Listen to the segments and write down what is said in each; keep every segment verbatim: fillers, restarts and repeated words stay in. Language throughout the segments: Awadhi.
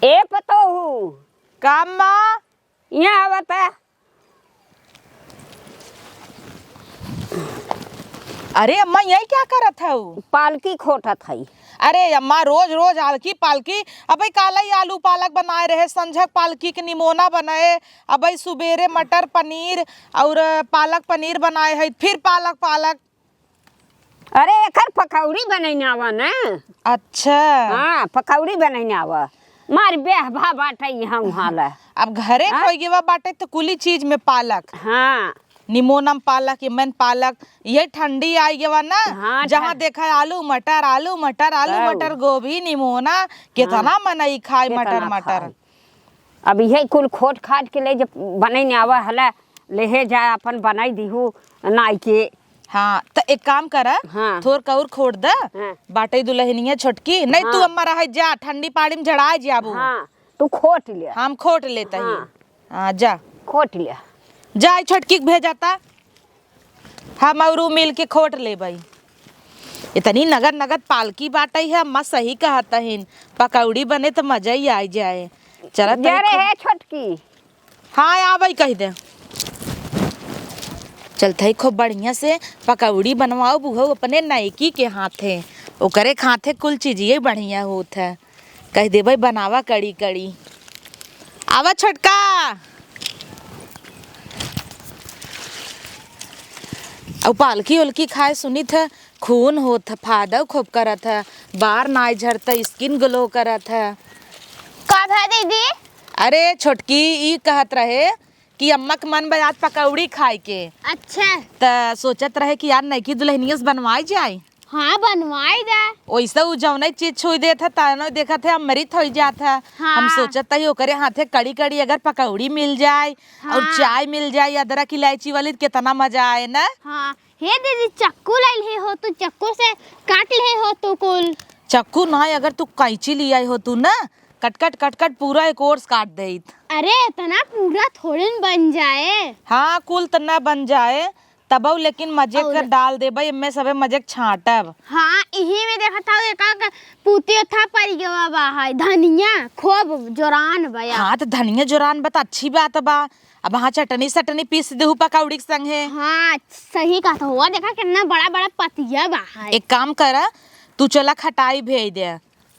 ए पतोहू। का अम्मा? यहाँ आवत है। अरे अम्मा, यही क्या करत हऊ? पालकी खोटत हई। अरे अम्मा, रोज रोज आलकी पालकी। अबे कालई आलू पालक बनाए रहे, संझक पालकी के निमोना बनाए, अबे सुबेरे मटर पनीर और पालक पनीर बनाए है, फिर पालक पालक। अरे, एकर पकौड़ी बनैने आवा ना। अच्छा। हाँ, पकौड़ी बनैने आवा। मार बेह भा बाटे यहाँ उहाँ ला। अब घरे हाँ? खोई गेवा बाटे तो कुली चीज में पालक। हाँ। निमोनम पालक, इमन पालक, ये ठंडी आई गेवा ना। हाँ, जहाँ ठंड। देखा आलू मटर, आलू मटर, आलू तब। मटर, गोभी, निमोना, कितना हाँ। मनई खाए कितना मटर, मटर। खाए। अब इहे कुल खोट खाट के ले जब बनैने आवा हला, लेहे जा अपन बनाई दिहू नाई के। हाँ, त एक काम करा, हाँ। थोर कौर खोट द, हाँ। बाटई दुलहिनिया छोटकी, नहीं तू हाँ। अम्मा रह जा, ठंडी पाड़ी में जड़ाए जाबू। हाँ, तू खोट ले। हम खोट लेता ही। हाँ। हाँ, जा। खोट ले। जा, ई छोटकी के भेजाता। हम और ऊ मिल के खोट लेबई। इतनी नगद नगद पालकी बाटई है, अम्मा सही कहत हइन, पकौड़ी बने त मजा ही आ जाए। चलत जा हई रे खूब हे छोटकी। हाँ, आबई कह दे। चलत हई खूब बढ़िया से पकौड़ी बनवाओ बुहऊ अपने नयकी के हाथे, ओकरे के हाथे कुल चीजिए बढ़िया होत है। कह देबे बनावा कड़ी कड़ी। आवा छोटका। अउ पालकी ओलकी खाए सुनित है, खून होत है, फायदा खूब करत है, बार नाई झरत है, skin glow करत है। का भा दीदी? अरे छोटकी, ई कहत रहे कि अम्मा के मन बा आज पकौड़ी खाए के। अच्छा। त सोचत रहे कि यार नयकी दुलहिनिया से बनवाई जाए। हाँ, बनवाई दे। ओइसे उ जौने चीज छुई देत है, तौने देखत है, अमृत होइ जात है। हाँ। हम सोचत हई ओकरे हाथे कड़ी कड़ी अगर पकौड़ी मिल जाए और हाँ। चाय मिल जाए अदरक इलायची वाली, त केतना मजा आए ना। हाँ। हे दीदी, चक्कू लाइल है हो, तू चक्कू से काट ले हो तू कुल। चक्कू ना, अगर तू कैंची ले आई हो तू ना, कट कट कट कट पूरा एक ओर से काट देत। अरे, इतना पूरा थोड़े न बन जाए। हाँ, कुल त ना बन जाए, तबौ लेकिन मजे और कर डाल देबे, एमे सबे मजे के छांटब। हाँ, इही में देखत हौ, एका का पूतियो था परि गवा बा है, धनिया खूब जोरान बा या। हाँ, त धनिया जोरान बा त अच्छी बात बा। अब हाँ, चटनी सटनी पीस देहू पकौड़ी के संगे। हाँ, सही कहत हुआ, देखा कितना बड़ा बड़ा पतिया बा है। एक काम करा, तू चला खटाई भेज दे।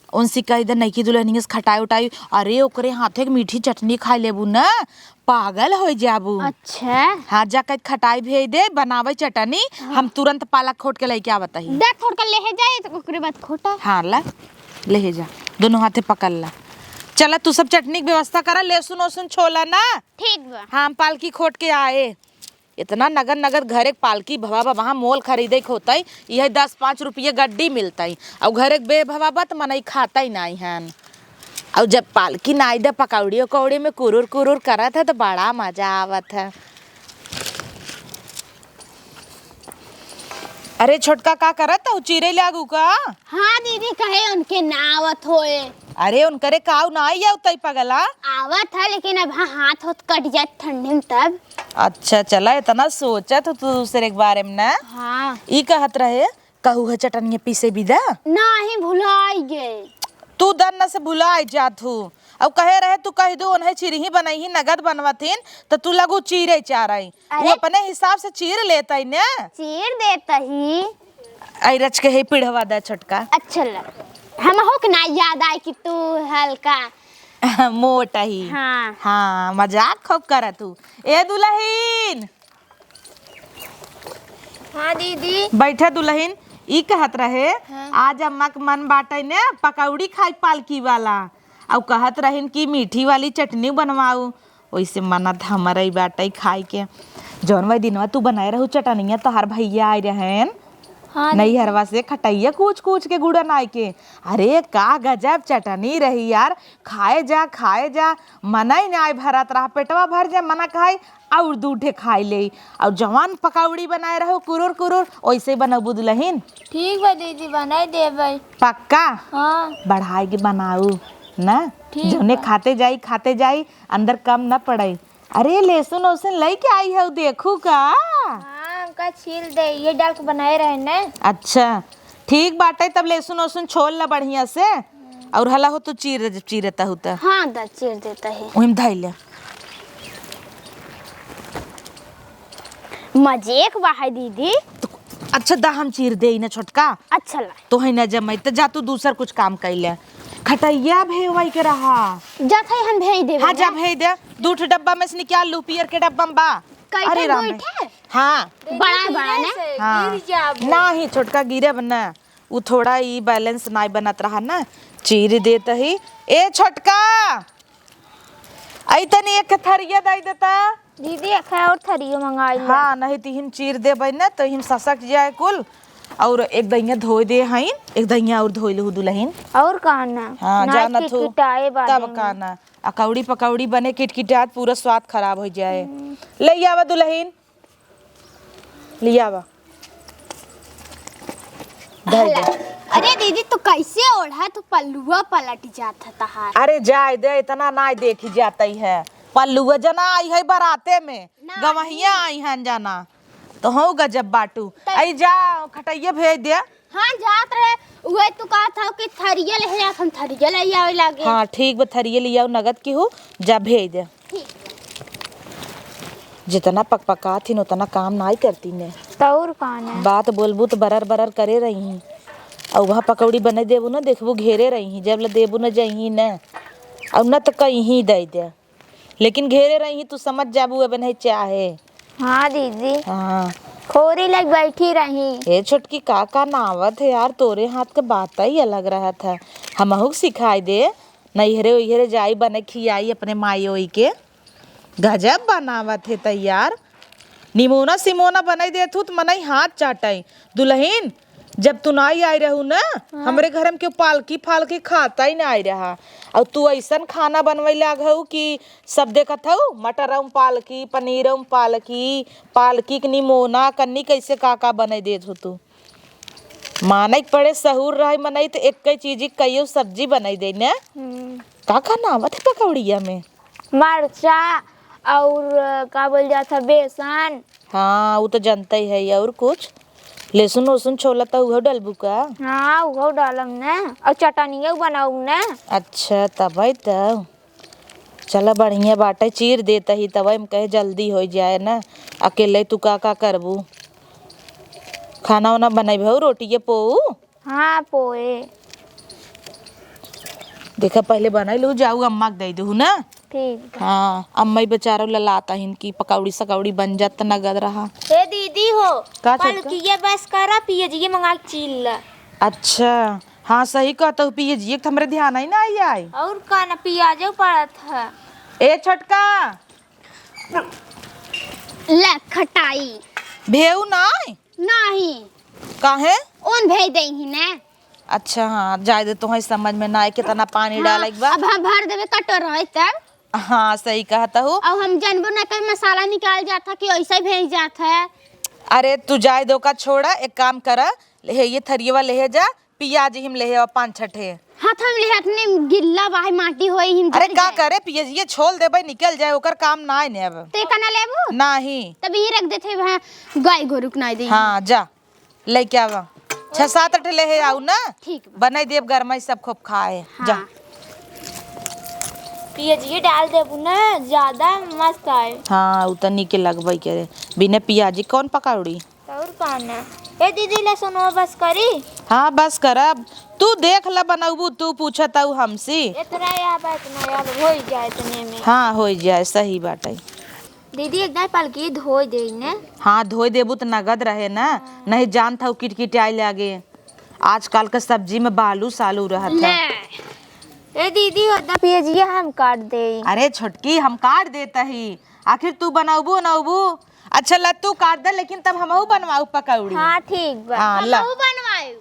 उनसे कहि दे, नइकी दुलहनिया से खटाई उटाई, अरे, ओकरे हाथे के मीठी चटनी खाइ लेबू न, पागल होइ जाबू। अच्छा। हाँ, जा कहि खटाई भेज दे, बनावे चटनी, हाँ। हम तुरंत पालक खोट के लइके आवत ही। दे, खोट के लेहे जाए, त ओकरे बाद खोटा। हाँ, ला, लेहे जा, दुनो हाथे पकड़ ला। चला, तू सब चटनी के व्यवस्था करा, लहसुन ओसुन छोला ना। ठीक बा। हाँ, हम पालकी खोट के आए। इतना नगद नगद घरे के पालकी भवा बा, वहाँ मोल खरीदे के होतई, इहे दस पाँच रुपये गड्डी मिलतई। अउ घरे के बेभवा बा त मनई खातई नाई हन। अउ जब पालकी नाई दे पकौड़ी उकौड़ी में कुरुर कुरुर करत है त बड़ा मजा आवत है। अरे छोटका का करत हऊ, चीरे लागू का? हाँ दीदी, कहे उनके ना आवत होए। अरे उनकरे काऊ ना आई आवतई पगला। आवत है, लेकिन अब हाँ, हाथ होत कट जात ठंडी में तब। अच्छा, चला, इतना सोचत हो तू दूसरे के बारे में ना। हाँ। ई कहत रहे, कहू है चटनिया पीसे बिदा? नाही, भुलाई गए। तू दन से भुलाई जात हू। अब कहे रहे तू कह दू, उन्हें चिरही बनई ही, नगद बनवत हिन, त तू लगू चीरे चारई। वो अरे। अपने हिसाब से चीर लेतई ने। चीर देतही। आई रच के है पिढ़वा दा छोटका। अच्छा लग। हमहू के ना याद आए कि तू हल्का। मोट ही। हाँ। हाँ, मजाक खूब करत हू। ए दुलहिन। हाँ दीदी। बैठा दुलहिन, ई कहत रहे, हाँ। आज अम्मा के मन बाटे ने पकौड़ी खाई पालकी वाला। अउ कहत रहिन कि मीठी वाली चटनी बनवाऊ। ओइसे मन त हमरइ बाटइ खाइ के। जौन वही दिनवा तू बनाए रहू चटनिया, तोहार भइया आइ रहेन। हाँ, नइहरवा से खटइया कूच कूच के गुड़न आइ के। अरे, का गजब चटनी रही यार। खाए जा, खाए जा, मनइ नाइ भरत रहा, पेटवा भर जाए, मना कहइ, अउर दू ठे खाइ लेइ। अउर जवान पकौड़ी बनाए रहू, कुरुर कुरुर, ओइसे बनउबू दुलहिन। ठीक बा दीदी, बनाइ देबइ। पक्का? हाँ। बढ़ाइ के बनाऊ, ना? ठीक जौने बा। खाते जाई, खाते जाई, अंदर कम न पड़े। अरे, लहसुन ओसुन लइके आई हउ, देखू का? हाँ, हमका छील दे, ये डाल के बनाए रहे न। अच्छा, ठीक बाटे, तब लहसुन ओसुन छोल ला बढ़िया से। और हला हो तो चीर, चीरता हो त। हाँ, दा, चीर देता है। वहीं धइले। मजेक बा है दीदी। तो अच्छा, दा, हम चीर देई ना छोटका। अच्छा ला। तो है ना जमई, त जा तू दूसर कुछ काम कइले। खटैया भेवई के रहा। जात है हम भेज देबे हाँ, ना। जा भेज दे। दू ठे डब्बा में से निकाल लू, पियर के डब्बा में बा। कैसे अरे राम रे। हाँ। बड़ा है, बड़ा ना? हाँ। गिर जाबो। नाही, छोटका गिरे बा ना। उ थोड़ा ई balance नाई बनत रहा ना। चीर देत ही। ए छोटका, आई तनी एक थरिया दई देता। दीदी, एक और थरियो मंगाई ले। हाँ, नहीं तो हम चीर देबै ना, तो हम ससक जाए कुल। और एक दइया धोए दे हईन, एक दइया और धोए लहू दुलहिन। और का ना? हाँ, ना जानत हो। किटकिटाए बाटे तब का में। ना? अकौड़ी पकौड़ी बने किटकिटात, पूरा स्वाद खराब हो जाए। हम्म। ले आवा दुलहिन, ले आवा। धर दे। अरे दीदी, तू कैसे ओढ़ा, तू पल्लुआ पलट जात है तहार। अरे जाए दे, इतना नाई देखी जात है। पल्लुआ जना आई है बाराते में, ना। गवहिया आई हैं जना। तो हो गजब बाटू। त- आई जा, खटैया भेज दे। हाँ, जात रहे। उहे तू कहत हौ कि थरिया ले जात, हम थरिया ले आवे लागे। हाँ, ठीक बा, थरिया ले आओ नगद की हो, जा भेज दे। ठीक। जितना पकपकात हिन, उतना काम नाई करती ने। तौर का ने? बात बोलबू त बरर बरर करे रही। और वहाँ पकौड़ी बने देबू ना, देखबू घेरे रही, जब ले देबू ना जही ना। और ना त कहीं दे दे। लेकिन घेरे रही, तू समझ जाबू, अब नहीं चाहे। हाँ दीदी। हाँ। खोरी लग बैठी रही। ए छोटकी, का का नावत है यार, तोरे हाथ के बात ही अलग रहत है। हमहू के सिखाई दे, नैहरे ओइहरे जाई, बने खियाई अपने माई ओई के। गजब बनावत है तैयार। निमोना सिमोना बनाई देत हूँ त मनई हाथ चाटई। दुलहिन, जब तू नाई आई रहू ना, हाँ। हमरे घर में केहू पालकी फालकी खाता ही नाई रहा। और तू ऐसन खाना बनवै लाग हऊ कि सब देखत हऊ, मटरम पालकी, पनीरम पालकी, पालकी के निमोना, कन्नी कैसे का का बनाई देत हो तू। माने के पड़े, सहूर रहे मनई त एक कई चीज कईयो सब्जी बनाई दे ने। हम्म। का का नावत है पकौड़िया में? मरचा और का बोल जात है, बेसन। हाँ, उ तो जनते ही है। और कुछ? लहसुन वहसुन छोला तो उहो डालबू का? हाँ, उहो डालम ने। और चटनियो बनाऊ ने। अच्छा, तबे तो। चला, बढ़िया बाटे, चीर देत ही, तबे हम कहे जल्दी हो जाए ना। अकेले तू का का करबू? खाना वाना बनैबू, रोटिए पोऊ? हाँ, पोए। देखा, पहिले बनाई लू, जाऊ अम्मा के दे दू ना। ठीक बा। हाँ, अम्मा ही बेचारा ललाता हिन की पकौड़ी सकौड़ी बन जात त नगद रहा। हे दीदी हो, का छोटका? पलकिए बस करा, पियजिए मंगा के चील ला। अच्छा, हाँ, सही कहत हू, पियजिए के त हमरे ध्यान ही ना आई आई। और का ना, पियाजो पड़त है। ए छोटका। ले खटाई। भेऊ नाई? नाही। काहे? ओन भेज दे ही ने। अच्छा, हाँ, जाए दे, तोहई समझ में ना आए कितना पानी हाँ, डाले के बा। अब हम भर देबे कटोरा है तब। हाँ, सही कहत हू। अब हम जनबो ना कहीं मसाला निकाल जात है कि ऐसे ही भेज जात है। अरे, तू जाए दे, ओका छोड़ा, एक काम करा, ले ये थरियवा ले जा, पियाज हिम लेहे आवा पाँच छठे। हाथ में लेहे, अपने गिल्ला बाहे, माटी होई हिम अरे जर का जाए। करे, पियजिए छोल देबै, निकल जाए, ओकर काम ना आए ने अब। ते का ना लेबू? नाही। तब ये रख देते वहाँ, गाय गोरु के ना दे। हाँ, जा, लेके आवा। छह सात ठे लेहे आऊ ना। ठीक बा। बनाई देब गरमाई, सब खूब खाए। हाँ। जा। पियजिए डाल देबू ना, ज्यादा मस्त आए। हाँ, उ त नीके लगबै करे। बिना पियाजी कौन पकौड़ी? और का ना? ए दीदी, लहसुनवा बस करी? हाँ, बस करब। तू देख ल बनौबू, तू पूछत हऊ हमसे। इतना या बा, इतना या बा, होई जाए इतने में। हाँ, होई जाए, सही बात है। दीदी, एक दाई पलकी धोई देई ने। हाँ, धोई देबू त नगद रहे ना, नहीं जानत हऊ किटकिटाए लागे। आजकल के सब्जी में बालू सालू रहत है। ले। ए दीदी, ओदा पियजिया हम काट देई। अरे छोटकी, हम काट देत ही, आखिर तू बनौबू नौबू। अच्छा ला, तू काट दे, लेकिन तब हमहू बनवाऊ पकौड़ी। हाँ, ठीक बा। हाँ, ला। हमहू बनवाऊ।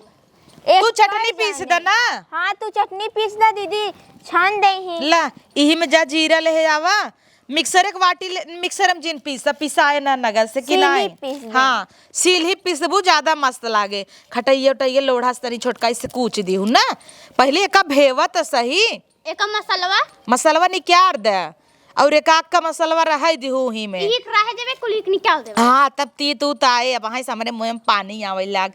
एक तू चटनी बार पीस जाने। दे ना। हाँ, तू चटनी पीस दे दीदी, छान दे ही। ला, इही में जा जीरा लेहे आवा, मिक्सर एक वाटी ले, मिक्सर में जिन पीस, पिसाए ना नगद से कि सील ही नहीं? पीस दे। हाँ, सील ही पीसबू, ज्यादा मस्त लागे। खटैया उटैया लोढ़ा से तनी छोटकाई से कूच दीहू ना। पहले एका भेवा त सही। एका मसलवा? मसलवा निकाल दे। और एक आग का मसलवा रहे दिहू ही में। एक रहे देवे, कुल एक निकाल देवे। हाँ, तब तीत उत आए, अब हाँ से हमरे मुँह में पानी आवे लाग।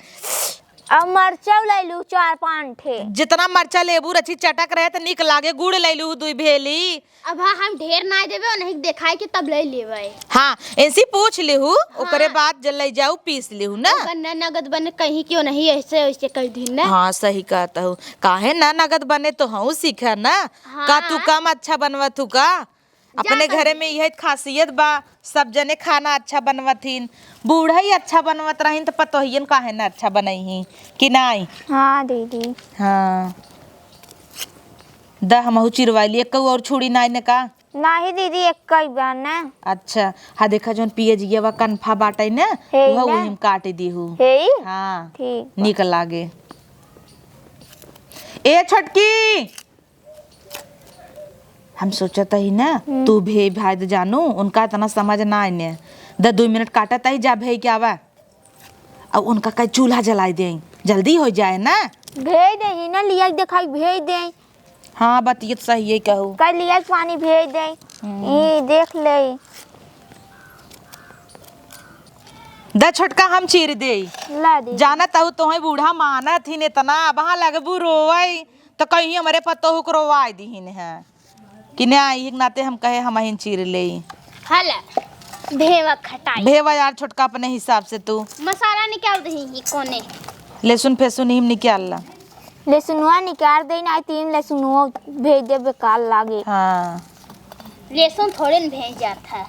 अब मरचा लइ लू चार पाँच ठे। जितना मरचा लेबू रची चटक रहे त निक लागे, गुड़ लइ लू दुई भेली। अब हाँ, हम ढेर नाहीं देबे, उन्हीं देखाई के तब लइ लेबे। हाँ, इनसे पूछ लेहू, ओकरे हाँ। बाद जब लइ जाऊ पीस लेहू ना। अगर न नगद बने कहीं क्यों नहीं ऐसे वैसे कह दिन ना। हाँ, सही कहत हूँ। काहे न नगद बने तो हूँ सीखा ना। हाँ। का तू कम अच्छा बनवत हू का? अपने जात घरे हई। में इहे खासियत बा, सब जने खाना अच्छा बनवत हीन। बूढ़ा ही अच्छा बनवत रहीन त पतोहियन काहे न अच्छा बनइही कि नाहीं? हाँ दीदी। हाँ। द हमहू चिरवाइली, एक्कउ और छुड़ी नाहीं ने का? नाहीं दीदी, एक्कइ बा ना। अच्छा, हाँ देखा जौन पियजिया बा कनफा बाटइ ना, हे उहा ना। उही में काट दीहू। हे? हाँ, ठीक बा। निक लागे। ए छोटकी, हम सोचत ही ना, हम्म। तू भेइ भाई दे जानू, उनका इतना समझ ना आइने। द दुइ मिनट काटत ही, जा भेइ के आवा। अब उनका कहीं चूल्हा जलाइ देई, जल्दी होइ जाए ना। भेइ देई ना, लिया के देखाई, भेइ देई। हाँ, बतियत सही है कहू। कल लिया के पानी भेइ देई। हम्म। ई देख ले। द छोटका हम चीर देई। ला दे। जानत हऊ तोहे बूढ़ा मानत ही इतना, अब हाँ लगबू रोवई। त कहीं हमरे पतोहू के रोवाइ दिहिन है कि ना, इही के नाते हम कहे हमहिन चीर लेई। हला, भेवा खटाई। भेवा यार छोटका अपने हिसाब से तू। मसाला निकाल दही ही कोने। लहसुन फेसुन हिम निकाल ला। लहसुनवा निकाल दे, नाहीं तीन लहसुनवा भेज दे, बेकार लागे। हाँ। लहसुन थोड़े न भेज जात है।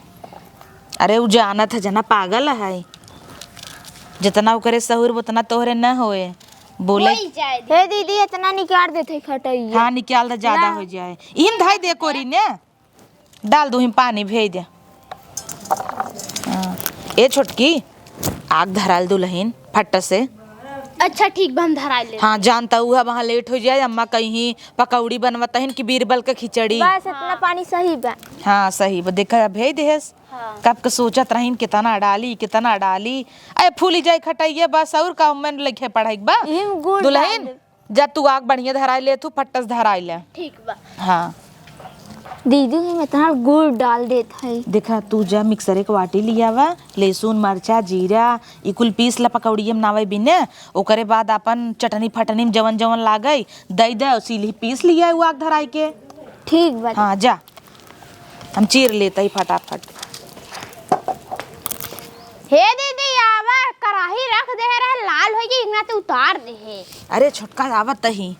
अरे उ जानत है जना पागल है, जितना ओकरे सहूर उतना तोहरे न होए। बोले होई जाए दे। हे दीदी, इतना निकाल देते खटैया। हाँ, निकाल दे, ज्यादा ना। हो जाए। इहिन धई दे कोरी ने, डाल दू हिम पानी, भेज दे। हाँ। ए छोटकी, आग धराल दुलहिन फट से। अच्छा ठीक बा, हम धराल ले। हाँ, जानता हुआ वहाँ लेट हो जाए, अम्मा कहीं पकौड़ी बनवत हन कि बीरबल के खिचड़ी। बस इतना पानी सही बा। हाँ, सही बा, देखा भेज देहेस। हाँ। कब के सोचत रहीन कितना डाली, कितना डाली। अरे फूली जाई खटैया बस, और का मन लिखे पढ़ाई बा? इही में गुड़ दुलहिन, डाल दे। जा तू आग बढ़िया धराई ले, तू फट्टस धराई ले। ठीक बा। हाँ। दीदी, हम इतना गुड़ डाल देत हई। देखा, तू जा मिक्सरे के वाटी लियावा, लहसुन, मरचा, जीरा, ई कुल पीस ला पकौड़िया में नावे बिने। ओकरे बाद अपन चटनी फटनी में जवन जवन लागई, दई दे, उसी ली पीस लिया, उ आग धराई के। ठीक बा। हाँ, जा। हम चीर लेत ही फटाफट। हे दीदी, आवा, कराही रख दे रहे, लाल होइ गई, इतना ते उतार दे है। अरे छोटका, आवत ही।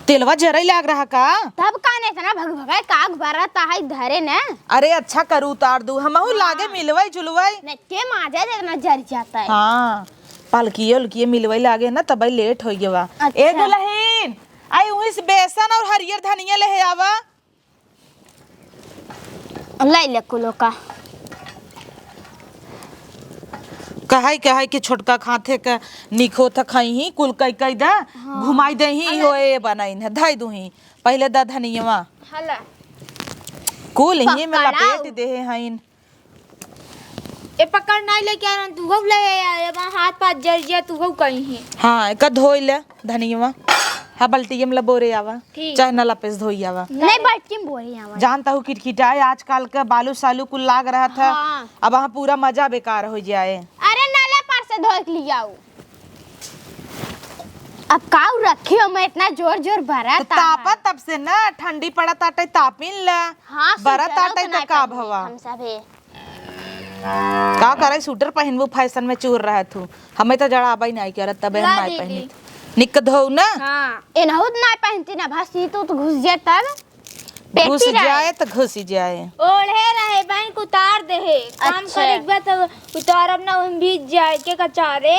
तेलवा जरई लाग रहा का? तब का ने इतना भगभगाई काग बरत है धरे ने? अरे अच्छा करू, उतार दू, हमहू हाँ। लागे मिलवई जुलवई। ने के माजा दे इतना जर जाता है। हाँ, पलकिए उलकिए मिलवई लागे ना, तबई लेट होइ गवा। अच्छा। ए दुलहिन, आई उही से बेसन और हरियर धनिया ले आवा। लाई ले कुलो का। कहई, कहई कि छोटका खाथे का निक होत खइही, कुल कई कई दा, हाँ। घुमाई देही, अरे। हो ए बनाइन है, धई दूही। पहिले दा धनियवा। हला। कुल ही में पकड़ाओ। लपेट देहे हइन। ए पकड़ नाई लेके आ रहा, तू हो ले यार, ए वहाँ हाथ पाथ जल जिया, तू हो कहीं है। हाँ, एका धोई ले। धनियवा, हाँ, बल्टिये में ला बोरे आवा, ठीक। चाहे नला पे से धोई आवा। नहीं, बल्टिये में बोरे आवा। जानता हूँ, किटकिटाए आजकल के बालू सालू कुल लाग रहा था। हाँ। अब वहाँ पूरा मजा बेकार हो जाए। अरे, नले पर से धोई के लियाऊ। अब काऊ रखी हो, मैं इतना जोर जोर भरा तो था। तापा तब से ना, ठंडी पड़त आटे, तापिन ला। हाँ, बरत स्वेटर आटे तो तो नहीं का पहनी भवा? हम सभे। का करे, स्वेटर पहिनबू, फैशन में चूर रहत हूँ। हमें तो जड़ाबई नाई करत, तबे हम ला नाई दीदी। पहिनित। निक धोऊ ना। हाँ। एनहू त नाई पहिनती ना, भा सीत उत घुस जाए तब। पेटी घुस रहे। जाए त घुस जाए। ओढ़े रहे, बैंक उतार दे है। काम अच्छा। करे के बाद तब उतारब ना, ओहिम भीज जाए के कचारे।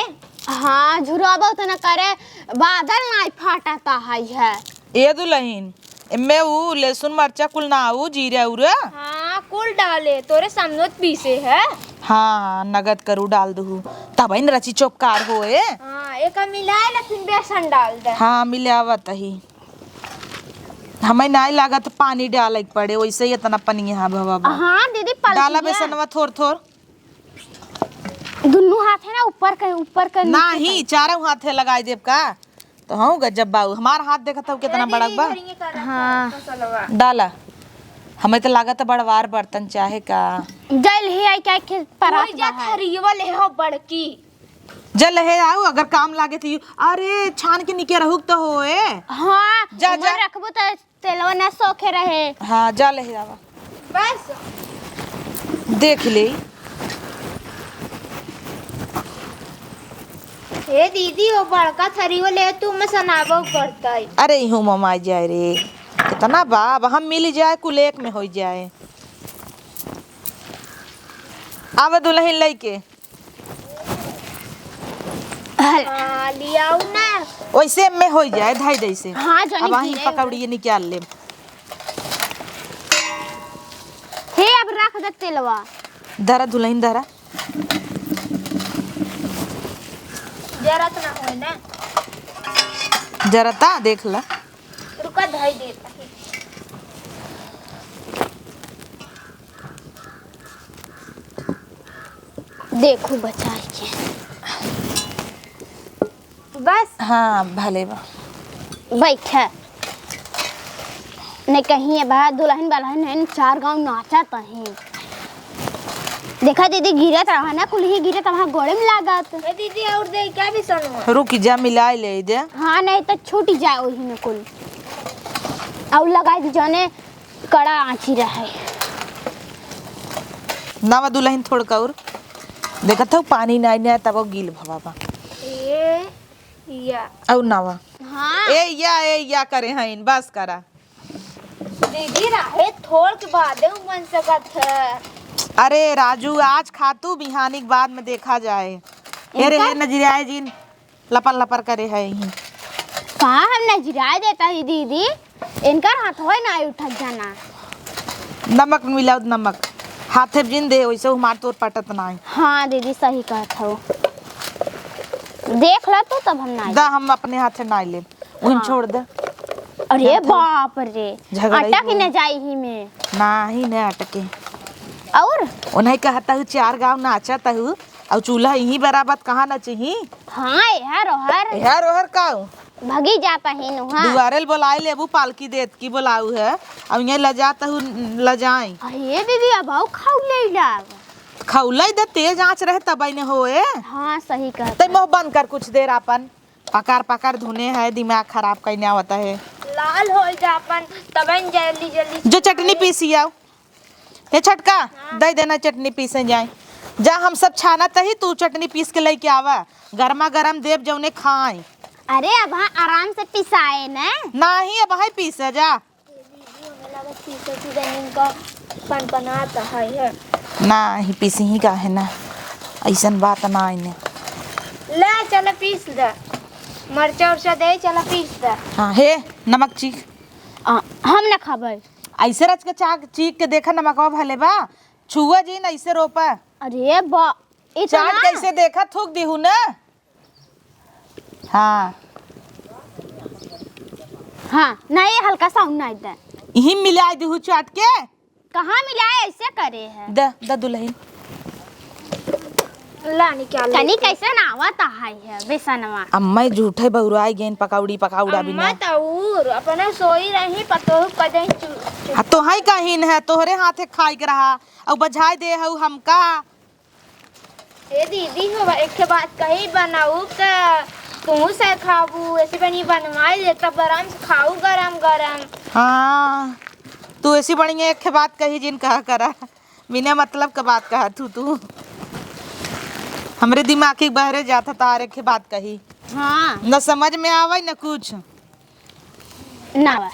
हाँ, झुराबो त ना करे, बादल नाई फाटता है, है। ए दुलहिन, एमे ऊ लहसुन मरचा कुल ना, ऊ जीरा उरा? हाँ, कुल डाले, तोरे सामने त पीसे है। हाँ, नगद करू डाल दुहु, तबहिन रची चोपकार होए। हाँ, एका मिलाए ला, फिर बेसन डाल दे। हाँ, मिलावत ही। हमें नाई लागत पानी डाले के पड़े, वैसे ही इतना पनिया भवा बा। हाँ, दीदी, पलकिया। डाला बेसनवा थोर थोर। दुनू हाथ है ना, ऊपर के, ऊपर के, नीचे नाही, के। चारों हाथे लगाई देब का? तो हूँ गजब बाऊ, हमार हाथ देखत हऊ कितना बड़ा बा। हाँ। डाला। हमें तो लागत बड़वार बर्तन चाहे का। गइल ही आई क्या खेत पर वही जा थरियवा ले हो बड़की। जा लहे आउ, अगर काम लागे तो यू। अरे, छान के निके रहू तो होए। हाँ, जा, उमर जा। रखबो तो तेलवा ना सोखे रहे। हाँ, जा लहे आवा। बस। देख ले। हे दीदी, वो बड़का थरियो ले तू में सनाबो करतई। अरे, इहू ममा जाए रे। कितना बा, अब हम मिल जाए, कुल एक में हो जाए। आवे दुल्हन लइके। हाँ, लियाऊ ना। वैसे में हो जाए, धाई दे से। हाँ, जनी अब आही धीरे। पकौड़ी निकाल ले। हे, अब रख दे तेलवा। धरा दुल्हन, धरा। जरत ना होए ना। जरता, देख ला। रुका, धाई देता है। देखू बचाई के। बस। हाँ, भले बा। बैठे। ने कहीं अब दुल्हन बलहन है, चार गाँव नाचत हैं। देखा दीदी, गिरत रहा ना, कुल ही गिरत रहा, गोड़े में लागत। ए दीदी, और दे क्या भी सोनू? रुक जा, मिलाए ले दे। हाँ, नहीं तो छूट जाए वही में कुल। और लगाई दी जाने कड़ा आँची रहे। नावा दुल्हन थोड़का और। देखत हऊ पानी नाई नाई तब गील भवा बा। ए, या। और नावा। हाँ। ए या, ए या करे हईन, बस करा। दीदी, राहे थोड़ के बादे उमन सकत है। अरे राजू, आज खा तू, बिहानी के बाद में देखा जाए। ए रे, इनका ये नजरियाए जिन। लपर लपर करे है यही। का हम नजराए देता ही दीदी, इनकर हाथ होए ना उठत जाना। नमक मिलाओ नमक, हाथे जिन दे वैसे हमार तोर पटत ना है। हाँ दीदी सही कहत हो, देख ला तू तब हम ना दा, हम अपने हाथे ना ले, उन हाँ। छोड़ दे। अरे बाप रे, झगड़ा ही अटक न जाई ही में। ना ही न अटके। और उन्हें कहता हूँ चार गाँव नाचत हूँ, और चूल्हा यहीं बराबर कहाँ नचही? हाँ, एहर ओहर। एहर ओहर का? भगी जाता ही नुहा। दुआरे ल बोलाए लेबू पालकी देत की बोलाऊ है, अब यहाँ लजात हूँ लजाई। अरे दीदी, अब आओ खाऊ ले लाग। खौले दे, तेज आँच रहे तब ने होए। हाँ, सही कहत तै है। मुँह बंद कर कुछ देर आपन। पकार पकार धुने है, दिमाग खराब कइने आवत है। लाल हो जा अपन, तब न जल्दी जल्दी जो चटनी पीसी आओ। हे छोटका, हाँ। दे देना चटनी पीसे जाए। जा हम सब छानत ही, तू चटनी पीस के लेके आवा। गरमा गरम देब जौने खाए। अरे अब हाँ आराम से पिसाए न। नाही अब हाँ पीसे जा। ये दीदी, हमें लागत पीसे से जमीन का पनपनात है, है। नाही पीसी ही का है ना, ऐसन बात ना आइने। ले चल पीस दे, मरचा उरचा दे, चल पीस दे। हाँ हे नमक चीख। आ, हम ना खाबे। ऐसे रच के चाक चीख के देखा नमकवा भले बा। छुआ जी न ऐसे रोपा। अरे बा, इतना? चाट कैसे देखा, थूक दिहू न। हाँ। हाँ, नहीं, हल्का सा और नहीं दे। यही मिला दिहू चाट के। कहाँ मिलाए, ऐसे करे है? द, द दुल्हन। ला, निकाल तनी ले। कैसे ना आवत है, है बेसनवा। अम्मा झूठे बउराई गेन पकौड़ी, पकौड़ा बिना। अम्मा तौर, अपने सोई रही, पतोह कदे चु-, चु- आ, तोहई कहिन है, तोहरे हाथे खाई के रहा, और बझाई दे हऊ हमका। ए दीदी हो, एक ठे बात कही, बनाऊ त तू से खाबू, ऐसे बनी बनवाई ले, तब आराम से खाऊ गरम गरम। हाँ, तू ऐसी बढ़िया एक ठे बात कही जिन कहा करा, बिना मतलब का बात कहा तू, तू। हमरे दिमाग के बहरे जात ह, तार एक ठे बात कही। हाँ। न समझ में आवे, न कुछ। ना बा।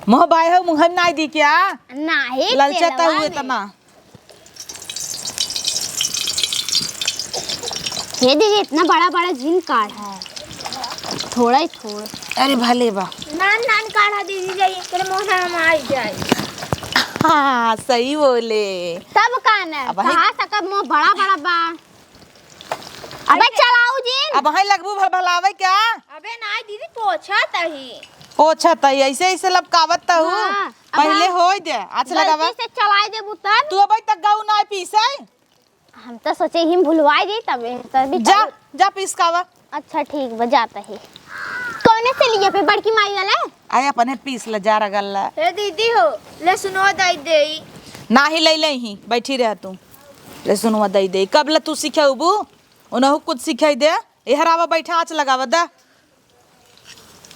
मोह बाय हो, मुँह में नाई दी क्या? नाही, ललचता तेलवा हुए में। तना। हे दीदी, इतना बड़ा बड़ा जिन काढ़ा है, थोड़ा ही थोड़। अरे भले बा। नान नान काढ़ा दीदी जाई, तेरे मोहना में आई जाए। हाँ, सही बोले। तब का न, अब वही कहा सकब मोह बड़ा बड़ा बा। अबे अबे चलाऊ जिन। अब वही लगबू भलभलावे क्या? अबे नाई दीदी, पोछत ही। पोछत ही, ऐसे ऐसे लपकावत त हूँ। हाँ, अब पहले हम होई दे, आँच लगावा। गलती से चलाए देबू तब? तू अबे तक गऊ नाई पीसे। हम तो सोचे हिम भुलवाई दी तबे, तभी जा, तब। जा पीस कावा। अच्छा ठीक बा, जाता है। कौने से लिए पे बड़की माई वाला? आए अपने पीस ले जा रगल ला। हे दीदी हो, ले सुनवा दई देई। नाही ले ले ही, बैठी रह तू। ले सुनवा दई देई। कब ले तू सिखेबू? उनहु कुछ सिखाई दे। एहर आवा, बैठे, आँच लगावा दा।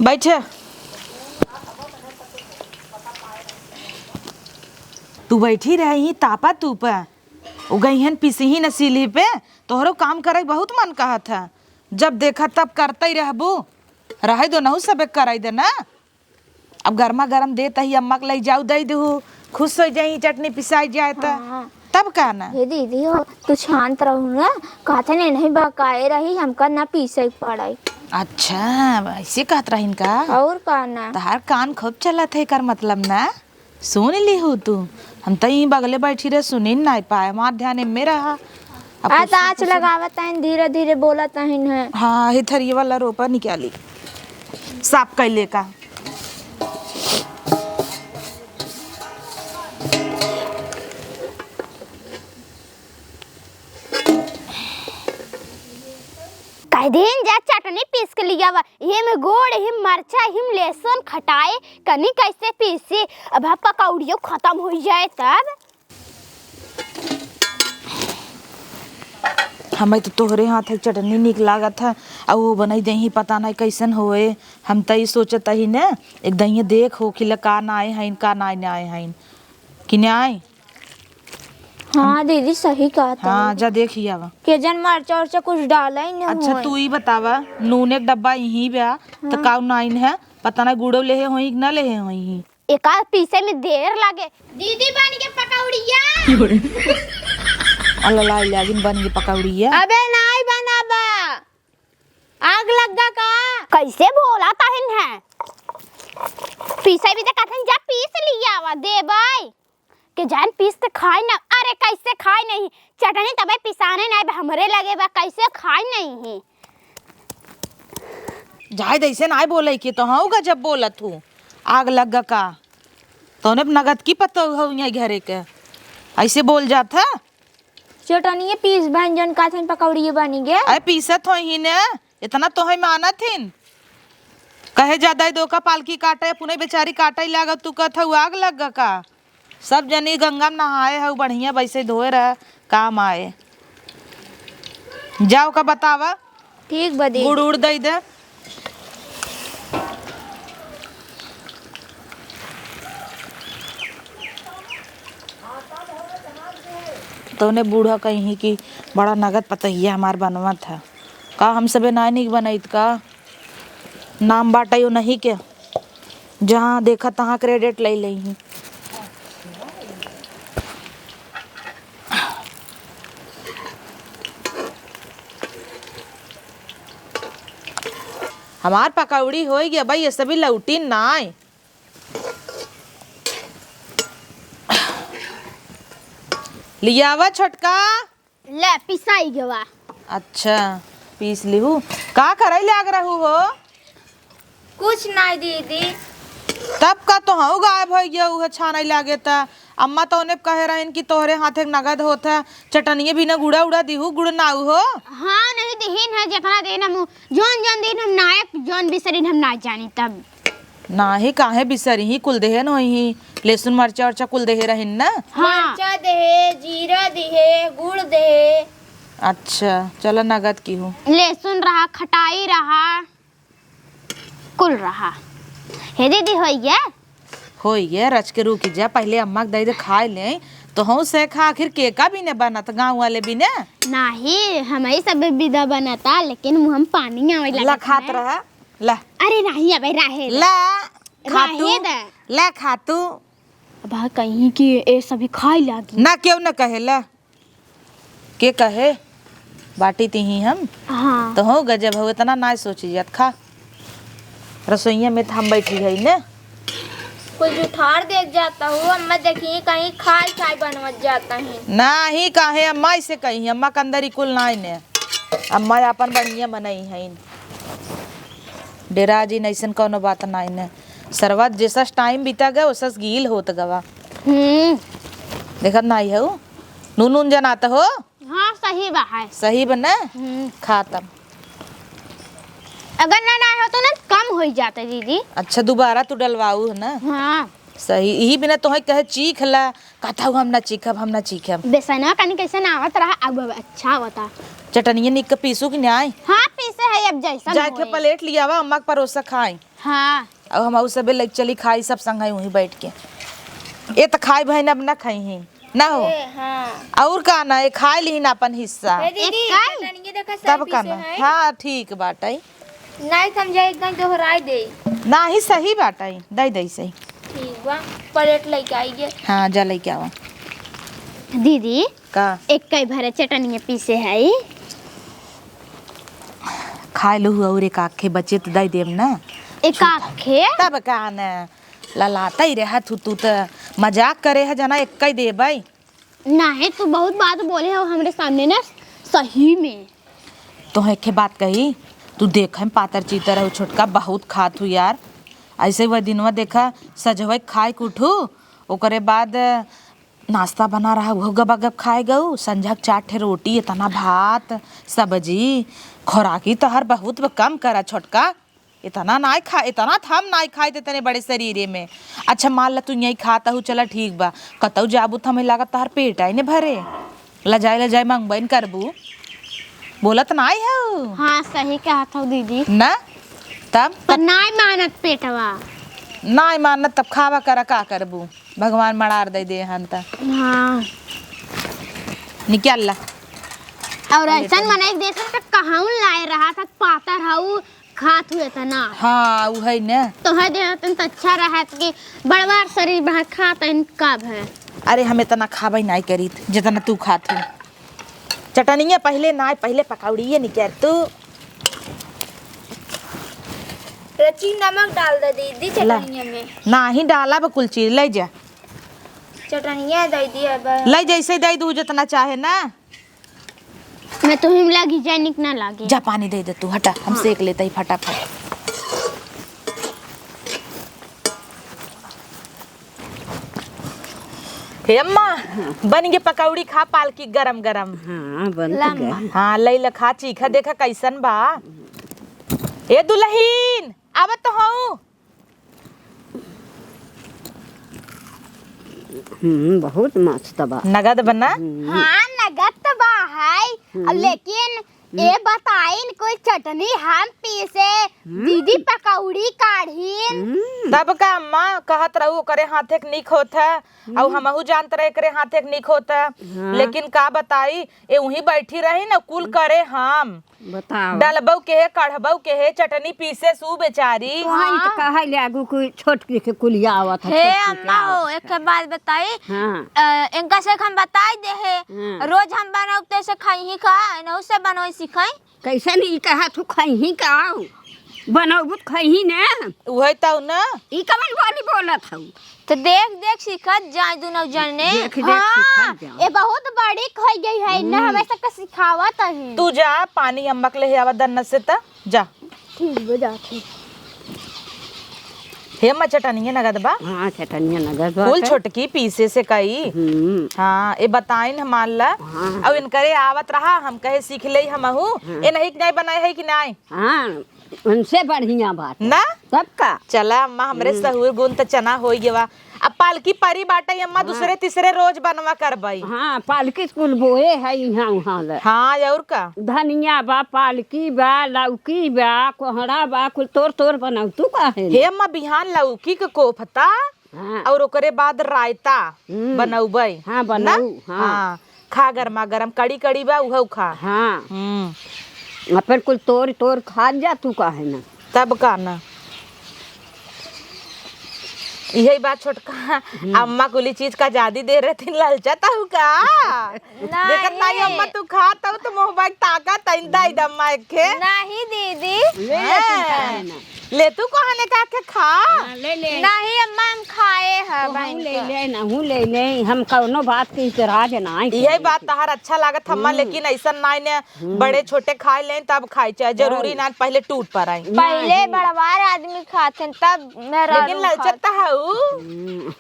बैठे। तू बैठी रही तापा तू पे। उ गइहन पिसही न सीली पे। तोहरो काम करे बहुत मन कहत है। जब देखा तब करते ही रहबू। रहे दो नहु सबे कराई दे ना। अब गर्मा गर्म देत ही अम्मा के लई जाऊ दई देहू। खुश हो जाई चटनी पिसाई जाए त। हाँ। तब का ना? हे दीदी हो, तू शांत रहू ना। कहते नहीं, नहीं बकाए रही, हमका ना पीसे के पड़ाई। अच्छा, ऐसे कहत रहिन का? और का ना? तहार कान खूब चलत है, एकर मतलब ना सुन ली हो तू। हम त यहीं बगले बैठी रहे, सुनी ना पाए, हमार ध्यान एमे रहा। अब आ कुछ, त आँच कुछ लगावत हइन, धीरे धीरे बोलत हइन है। हाँ, ही थरिया वाला रोपा निकाली, साफ कैले का। कह दिन जा चटनी पीस के लियावा, एमे गोड़, एमे मरचा, एमे लहसुन खटाए, कनी कैसे पीसी, अब पकौड़ियो खत्म हो जाए तब। हमें तो तोहरे हाथ के चटनी नीक लागत है, आ वो बनाई देही, पता नहीं कैसन होए। हम त ई सोचत ही न, एक दहिया देख हो कि ल का नाए हइन, का नाए नाए हइन, कि नाए। हाँ दीदी, सही कहत हाँ, हई। जा देखी आवा। के जन मरचा उरचा कुछ डाला ही न अच्छा, होए। तू ई बतावा, नून एक डब्बा यहीं बा, त हाँ। काऊ नाइन है, पता नहीं गुड़ो लेहे होई कि ना लेहे होई। एका पीसे में देर लागे। दीदी बन के पकौड़िया। अल्लाह लाई लागिन बन के पकौड़िया। अबे नाई बनाबा, आग लग गा का? कैसे बोला तहिन है? पीसे भी त कथन जा पीस लिया आवा देबै। के जान पीस त खाए ना। अरे कैसे खाए नहीं? चटनी तबे पिसाने ना बा, हमरे लगे बा, कैसे खाए नहीं है? जाए द, ऐसे नाय बोले कि तो हऊ गजब बोलत हूँ। आग लग गा का? तोने नगद की पतो हऊ यहाँ घरे के, ऐसे बोल जात है। चटनिए पीस बन जन काथन पकौड़िए बनी गे। अरे पीसत होई ही ने, इतना तोहे मानत हिन। कहे ज्यादा ही दो का पालकी काटे, अपने बेचारी काटे लागत, तू कहत हऊ आग लग गा का? सब जनी गंगा में नहाए हऊ, बढ़िया वैसे धोए रह, काम आए। जाओ का बतावा। ठीक बा दीदी। गुड़ उड़ दई दे। तौने बूढ़ा कहीं कि बड़ा नगद पतहिया हमार बनवत है। का हम सबे नाय निक बनैत का? नाम बाटै उनही के, जहाँ देखा तहाँ credit लई लेही। हमार पकौड़ी होइ गया भाई, ये सभी लौटी नाय। लियावा छोटका। ले, पिसाई गवा। अच्छा, पीस लिहू। का करई लाग रहू हो? कुछ नाय दीदी। तब का तोहऊ गायब होइ गया, उहे छानई लागे त। अम्मा तो ओने कहे रहिन कि तोहरे हाथे के नगद होत है, चटनिए भी न गुड़ा उड़ा दिहू, गुड़ नाऊ हो। हाँ, नहीं दिहिन है, जितना दिन हम, जौन जौन दिन हम नायक, जौन बिसरिन हम ना जानी तब। नाही, काहे बिसरिही, कुल देहे न होइही, लहसुन मरचा उरचा कुल देहे रहिन न? हाँ। मरचा देहे, जीरा देहे, गुड़ देहे। अच्छा, चला नगद की हूँ। लहसुन रहा, खटाई रहा, कुल रहा। हे दीदी, होई गया? होई गया, रच के रुकी जा, पहले अम्मा के दे दे खाए ले, तो हूँ से खा, आखिर के का बिने बनत, गाँव वाले बिने? नाही, हमही सब बिदा बनता, लेकिन मुँह में पानी आवे ला लागत खात है। रहा। ला। अरे नाही, अबे रहे दे। ला, खातू। रहे दे। ला, खातू। अब कहीं कि ए सभी खाए लागी। ना, केहू ना कहे, ला। के कहे? बाटी तिही हम। हाँ। तो हो गजब हो, इतना ना सोची जात, खा। रसोईया में त हम बैठी है ने। कुल जुठार देख जाता हूँ, अम्मा देखी कहीं खाए खाए बनवत जाता है। नाही, काहे अम्मा ऐसे कही, अम्मा के अंदर ही कुल नाई ने। अम्मा आपन बढ़िया मनई हईन। डेरा जिन, ऐसन कौनो बात नाई ने। सरवा जैसस टाइम बीता गए, ओसस गील होत गवा। हम्म। देखत नाई हऊ? नून नून जनात हो? हाँ, सही बा है। सही बा ना? हम्म। खा तब। अगर ना, ना हो तो ना कम होई जाता दीदी। अच्छा, दोबारा तू डलवाऊ है ना? हाँ। सही, इही बिना तोहे कहे चीख ला, कहता हूँ हम ना चीखब, हम ना चीखब। बेसनवा कनी कैसन आवत रहा, अब, अब अच्छा आवता। चटनिया निक के पीसू कि नाई? हाँ, पीसे है, अब जैसन जाए के होए। प्लेट लियावा, अम्मा के परोसा खाई। हाँ। अब हम सबे लइके चली खाई सब संग वहीं बैठ के। ए त खाई बहिन, अब ना खाई ही ना हो। ए, हाँ। और का ना, ए खाए ली ना अपन हिस्सा। ए दीदी, एक खाई? चटनिया देखा, सब तब का पीसे ना। है। हाँ, ठीक बाटे। नाई समझा, एकदम दोहराई दे। नाही, सही बाटे, दे दे सही। ठीक बा, प्लेट लइके आई गे। हाँ, जा लइके आवा। दीदी, का? एक कई भरे चटनिया पीसे है। खाए लहू और एक आखे बचे त दे देब ना। एक आखे? तब का न, ललाता ही रहा तू, तू त मजाक करे है जना, एक कई देबै। नाही, तू बहुत बात बोले हो हमरे सामने ना, सही में। तोहे एक बात कही, तू देखे में पातर चीतर हो छोटका, बहुत खात हूँ यार। ऐसे वह दिनवा देखा, सजवे खाए के उठू, ओकरे बाद नाश्ता बना रहा, उहो गबागब खाए गऊ। संझा के चार ठे रोटी, इतना भात, सब्जी, खुराकी तोहर बहुत कम करा छोटका। इतना नाई खा, इतना त हम नाई खाई त इतने बड़े शरीरे में। अच्छा, मान ला तू यहीं खात हऊ, चला ठीक बा, कतऊ जाबू त हमें लागत तोहर पेट आई ने भरे। लजाए लजाए मंगबइन करबू, बोलत नाई हऊ। हाँ, सही कहत हऊ दीदी। ना? तब? पर नाई मानत पेटवा। नाई मानत तब खावा करा, का करबू? भगवान मड़ार दे दे हन त। हाँ। निकाल ला। और ऐसन मनई देख त कहूँ लाए रहा था, पातर हऊ, खात हुए त ना। हाँ, उ है न। तोहर देह तन त अच्छा रहत कि बड़वार शरीर बा, खात हन का भय। अरे, हम इतना खाबे नाई करीत, जितना तू खात हू। चटनिया पहिले नाई, पहिले पकौड़िए निकाल तू। रची नमक डाल दे दीदी ला। चटनिया में। नाही डाला बा कुल चीज, ले जा। चटनिया दे दिया बा। ले जैसे दे दू जितना चाहे ना। मैं तो हिम लागी जाए निक ना लागे। जा पानी दे दे तू, हटा, हम हाँ। सेक लेते ही फटाफट। हे अम्मा, बन गे पकौड़ी, खा पालकी गरम गरम। हाँ, बन तो गया। हाँ, लई ल खा, चीखा देखा कैसन बा। ए दुलहिन, आवत तो हूँ। हम्म, बहुत मस्त बा। नगद बना? हम्म। हाँ, नगद तो बा है। हम्म। अब लेकिन ए बताइन, कोई चटनी हम पीसे, हम्म। दीदी पकौड़ी काढ़ीन। हम्म। तब का अम्मा कहत रहू, ओकरे हाथे के निक होत है, हम्म। अउ हमहू जानत रहे एकरे हाथे के निक होत है। हाँ। लेकिन का बताई, ए उहीं बैठी रही न, कुल करे हम। बताओ। डलबऊ के हे, कढ़बऊ के हे, चटनी पीसे सू बेचारी। तोहई त हाँ। कहे लागू कि छोटकी के कुलिया आवत है, हे छोटकी के अम्मा हो, आवत है। एक बात बताई, हाँ। अ, इनका से हम बताई दे हे, हाँ। रोज हम बनाऊ त से खाई ही का, इनहू से बनोई सिखाई। कैसे नहीं कहा तू खाई ही का, बनौबू त खाई ही ना। उहे तौ ना। ई कवन बोली बोलत हऊ? त देख देख सीखत जाए दुनो जने। देख देख हाँ, सीखत जाए। ए बहुत बड़ी होइ गई है, ना हम्म। हमें सबके सिखावत है। तू जा पानी अम्मा के ले आवा दन्नत से त जा। ठीक बा, जात है। हे अम्मा चटनिया नगद बा। हाँ, चटनिया नगद बा। कुल छोटकी पीसे से कई। हम्म। हाँ, ए बताइन हमार ला। हाँ। अब इनकरे आवत रहा, हम कहे सीख ले हमहू। हाँ। ए नहीं, नहीं बनाए है कि नहीं? हाँ, उनसे बढ़िया बात है। ना? तब का? चला अम्मा, हमरे हम्म। सहूर गुण त चना होई गवा। अब पालकी परी बाटे अम्मा, हाँ। दूसरे तीसरे रोज बनवा करबई। हाँ, पालकी कुल बोए है इहाँ उहाँ ले। हाँ, और का? धनिया बा, पालकी बा, लौकी बा, कोहड़ा बा, कुल तोर तोर बनाऊ। तू काहे हे ना? अम्मा, बिहान लौकी के कोफ्ता हाँ। और ओकरे बाद रायता हम्म। बनौबई। हाँ, ना? बनाऊ, हाँ। हाँ। खा गरमा गरम, कड़ी कड़ी बा, उहउ खा। हाँ। हम्म। अपन कुल तोर तोर खा जा, तू काहे ना? तब का ना। इहे बात छोटका, हम्म। अम्मा कुली चीज का आजादी दे रहती, ललचत हऊ का? नहीं। देखत नहीं अम्मा, तू खात हऊ तो मुँह बाग ताकत है, दई दम्मा एक खे। नहीं दीदी। ले ले तू हाँ। काहे ना? ले तू कहने का के खा। हाँ, ले ले। नहीं अम्मा, हम खाए ह तो हम बहन ले के। ले, नहू ले ले, हम कौनो बात के इतराज ना है यही करे बात के। तहार अच्छा लागत हम्मा, हम्म। लेकिन ऐसा नाई ने हम्म। बड़े छोटे खाए लें तब खाए, चाहे जरूरी हाँ। ना पहले टूट पर आए। पहले नहीं। बड़वार आदमी खाते हैं, तब मेहरारू लेकिन ललचत खात। तो है। हम्म।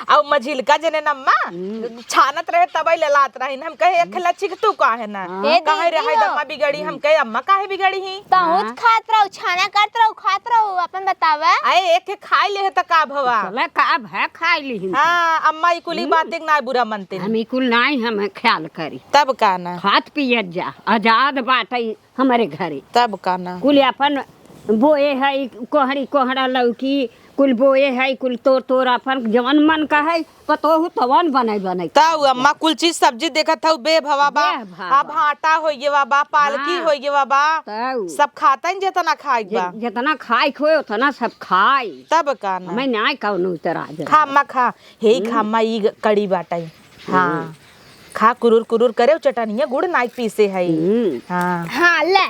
अउ मझिलका जने न अम्मा, हम्म। छानत रहे तबई ललात रहिन। हम कहे, "एक लच्छी के तू काहे ना?" हाँ। ए काहे रे, दीदी हाय हो। अम्मा बिगड़ी? हम कहे, "अम्मा काहे बिगड़ी ही?" बहुत हाँ। खात रहू, छाना करत रहू, खात रहू, अपन बतावा। अरे, एक एक खाई ले है त का भवा? चला, का भा खाई ली ही। हाँ, अम्मा ई कुली हम्म। बातें ना बुरा मनते। हम ई कुल नाई हम ख्याल करी। तब का ना? खात पियत जा, आजाद बाटई। हमरे घरे। तब का ना। कुल अपन बोए है, कोहड़ी, कोहड़ा लौकी, कुल बोए है, कुल तोर, तोर अपन जवन मन का है, पतोहू तवन बने, बने। तब अम्मा कुल चीज सब्जी देखत हऊ, बे भवा बा, बे भवा अब बा। भाटा होइगे बा, बा, पालकी हाँ। होइगे बा, बा। तब। सब खातन जेतना खाइक जे-, बा। जेतना खाइक होए, ओतना सब खाई। तब का ना। हमें नाय कौनो इतराज खा रहे। अम्मा खा, हे खा हम्म। अम्मा, ई ग-, कड़ी बाटई। हाँ। हम्म। खा कुरुर कुरुर करे, चटनिया गुड़ नाई पीसे है। हम्म। हाँ। हाँ, ले।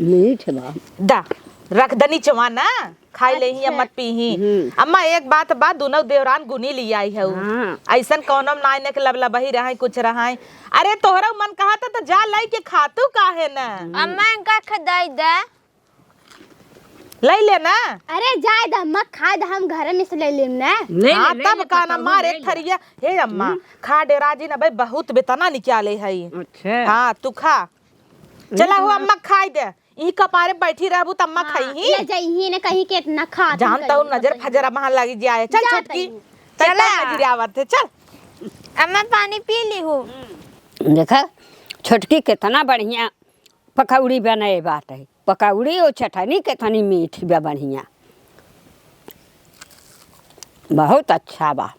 मीठ बा। दा, रख दनी चवा ना, खाई ले ही, अच्छा। मत पी ही। हम्म। अम्मा, एक बात बा, दुनो देवरान गुनी लियाई हऊ। हाँ। ऐसन कौनो नाई ने के लबलबही रहई, कुछ रहई। अरे, तोहरा मन कहा था तो जा लाई के खातू काहे ना? हम्म। अम्मा, इनका खदाई दे। लई ले ना। अरे जाए द अम्मा, खाए द, हम घरे में से लई लेम ना। ले ले, हाँ, ले तब ले, का ना पतोहू मार ले एक ले। थरिया। हे अम्मा, हम्म। खा डेरा जी ना भाई, बहुत बेतना निकाले है। अच्छा। हाँ, तू खा। ले चला हो लो। अम्मा, खाई दे। ई कपारे बैठी रहबू त अम्मा हाँ, खाई ही। ले जाई ही ना कहीं के इतना खा जानता हूँ, नजर फजर अम्मा लगी जाए। चल जा छोटकी, तनी। तब चला। नजर आवत है, चल। अम्मा पानी पी ली हूँ। देखा, छोटकी कितना बढ़िया पकौड़ी बनाए बाटे। पकौड़ी और चटनी कितनी मीठी बा, बढ़िया, बहुत अच्छा बा।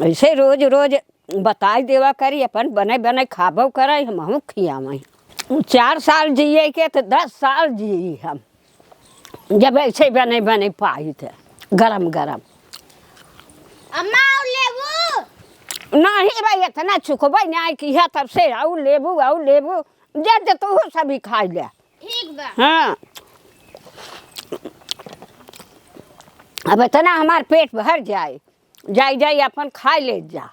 ऐसे रोज रोज बताई देवा करी, अपन बने बने खाबो करे, हमहूँ खियावई। चार साल जिए के तो दस साल जिए हम, जब ऐसे बने बने पाई थे गरम गरम। अम्मा, और लेबू? नहीं भाई, इतना चुकबे नहीं किया तब से, और लेबू, और लेबू। दे दे, तू सभी खाई ले। ठीक बा। हाँ, अब इतना हमार पेट भर जाए, जाई जाई अपन खाई ले जा।